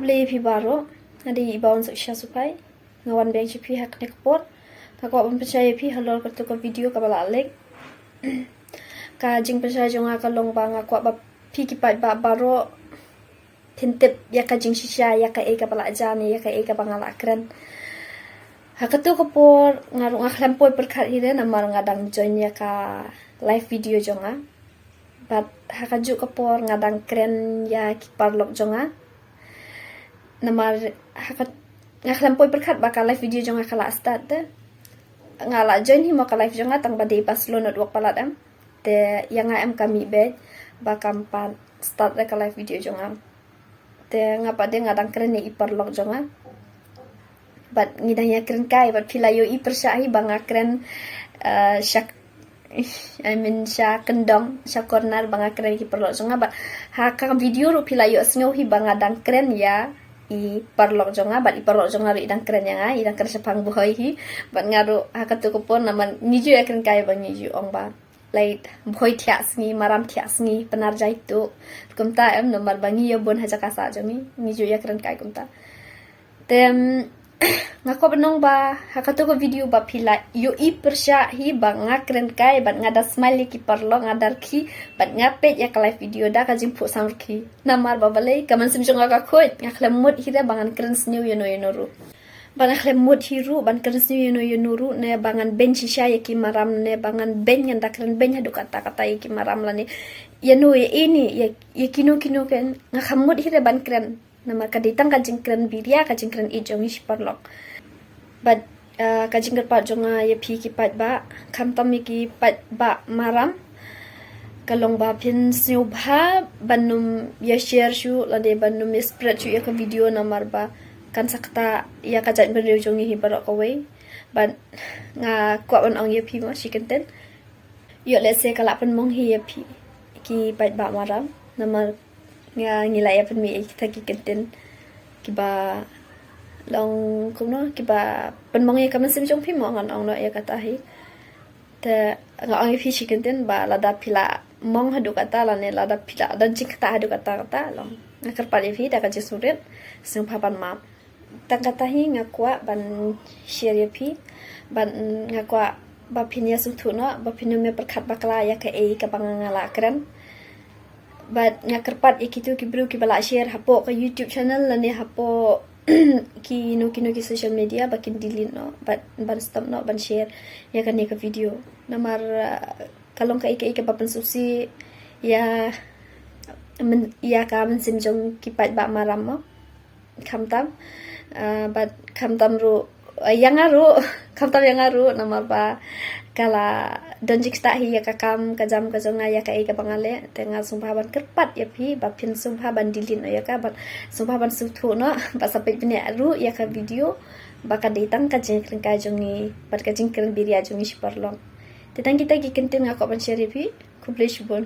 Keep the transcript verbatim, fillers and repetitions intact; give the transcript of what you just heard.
Khublei ïa phi baroh, nga dei i Bawan Suk Sha Supai. Nga wan biang sha phi ha kane ka por. Nga kwah ban pynshai ïa phi halor katu ka video kaba la leh. Ka jingpynshai jong nga ka long ba nga kwah ba phi ki paidbah baroh phin tip ïa ka jingshisha, ïa kaei kaba la jia ne ïa kaei kaba nga la kren. Ha katu ka por nga ruh nga khlem poi pyrkhat hi re namar nga dang join ïa ka live video jong nga. Bad ha kajuh ka por nga dang kren ïa ki paralok jong nga. Namar ha ka, nga khlem poi pyrkhat ba ka live video jong nga ka la start te. Nga la join hi mo ka live jong nga tang ba dei ba slow network palat em. Te ïa nga em ka mih beit ba kam pat start re ka live video jong nga. Te nga pat de nga dang kren ïa i paralok jong nga. Bad ngi dang ïa kren kai bad phi la ïohi pyrshah hi ba nga kren, eh, sha, I mean sha kyndong, sha corner ba nga kren ïa ki paralok jong nga bad ha ka video ruh phi la ïohsngew hi ba nga dang kren ïa i paralok jong nga bad i paralok jong nga ruh i dang kren ïa nga, i dang kren shaphang Bhoi hi. Bad nga ruh ha katu ka por namar ngi ju ïa kren kai ba ngi ju ong ba lait Bhoi thiah sngi, Maram thiah sngi, Pnar jai tuh. Kumta em namar ba ngi ïa bun ha jaka sah jong ngi, ngi ju ïa kren kai kumta. Te nga kwah ban ong ba ha katu ka video ba phi la ïohi pyrshah hi ba nga kren kai bad nga da smile ïa ki paralok, nga da rkhie bad nga peit ïa ka live video da ka jingphuh samrkhie. Namar ba balei ka mynsiem jong nga ka khuid, nga khlem mut hi re ba ngan kren sniew ïano ïano ruh. Ba nga khlem mut hi ruh ban kren sniew ïano ïano ruh ne ba ngan beiñ shisha ïa ki Maram ne ba ngan beiñ, ngan da kren beiñ haduh katta katta ïa ki Maram lane ïano ïa ini ïa, ïa kino kino ken, nga khlem mut hi re ban kren. Namar ka dei tang ka jingkren biria, ka jingkren ïeit jong ngi shi paralok. Bad, eh, ka jingkyrpad jong nga ïa phi ki paidbah, khamtam ïa ki paidbah Maram, ka long ba phin sngewbha ban ym ïa share shuh lane ban ym ïa spread shuh ïa ka video namar ba kan sa ktah ïa ka jaitbynriew jong ngi hi baroh kawei. Bad nga kwah ban ong ïa phi mo shi kyntien. Ïoh lehse ka la pynmong hi ïa phi ki paidbah Maram namar nga, ngi la ïa pynmih ïa kita ki kyntien kiba long kumno, kiba pynmong ïa ka mynsiem jong phi mo, ngan ong noh ïa kata hi. Te nga ong ïa phi shi kyntien ba lada phi la mong haduh katta lane lada phi la don jingktah haduh katta katta, long nga kyrpad ïa phi da ka jingsngewrit, sngewbha ban map. Tang kata hi nga kwah ban share ïa phi, ban, nga kwah ba phin ïa sngewthuh noh, ba phin ym ïa pyrkhat bakla ïa kaei kaba nga, nga la kren. Bad nga kyrpad ïa kitu ki briew kiba la share hapoh ka YouTube channel lane hapoh kino kino ki social media ba kin delete noh, bad ban stop noh ban share ïa kane ka video. Namar, uh, ka long kaei kaei kaba pynsngewsih ïa, myn-, ïa ka mynsiem jong ki paidbah Maram mo. Khamtam, ah, bad khamtam ruh, ah, ïa nga ruh, khamtam ïa nga ruh namar ba ka la don jingktah hi ïa ka kam ka jam ka jong nga, ïa kaei kaba nga leh. Te nga sngewbha ban kyrpad ïa phi ba phin sngewbha ban delete noh ïa ka, bad sngewbha ban sngewthuh noh ba sa peit bniah ruh ïa ka video ba ka dei tang ka jingkren kai jong ngi bad ka jingkren biria jong ngi shi paralok. Te tang kita ki kyntien nga kwah ban share ïa phi. Khublei shibun.